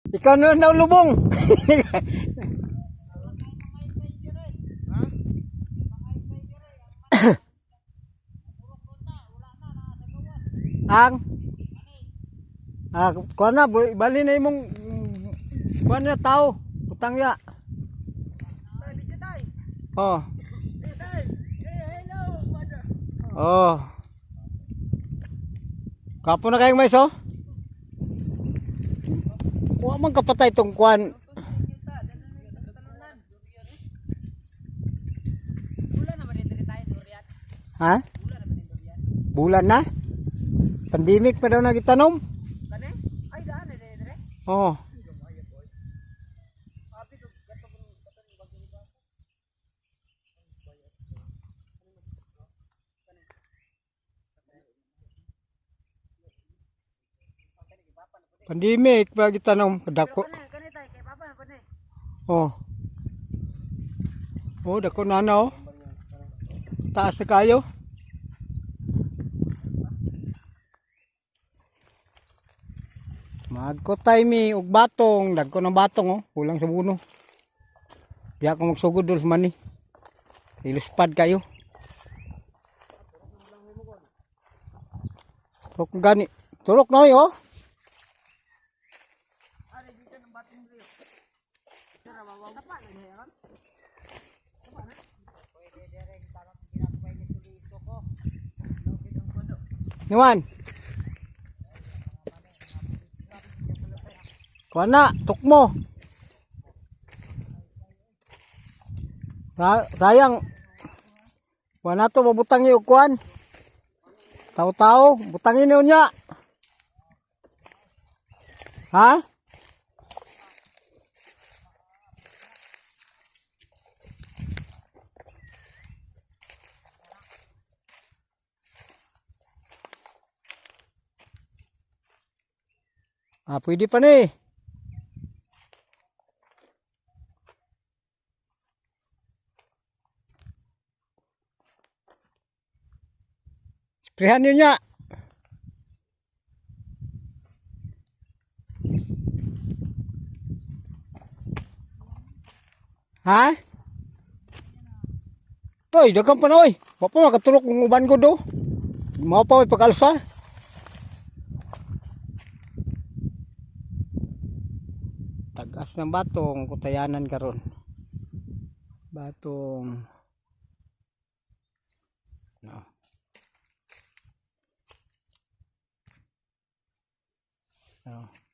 Ikaw na lang naulubong. Ang Ah, kuan na, bali na imong kuan na tao, utang ya. Oh. Oh. Kapo na kayong mais oh. Wa man kapatay tong kuan. Ha? Bulan na? Pandemic pa daw nagitanom? Oh. Pandemic pa gitanom kadako. Oh. Oh, dako na na oh. Taas na kayo. Magkotay mi og batong, dagko ng batong oh, kulang sa buno. Di ako magsugod dul sa mani. Iluspad kayo. Turok gani. Turok na oh. Niwan. Kuha na, tukmo. Sayang. Kuha na to, mabutang iyo, kuhan. Tao-tao, butangin niyo niya. Ha? Ah, pwede pa ni. Sprehan niyo niya. Ha? Oy, daghang pa na oy. Wa pa makatulok ng uban ko do. Mao pa may pag-alsa. Tagas ng batong kutayanan karon. Batong. No. No.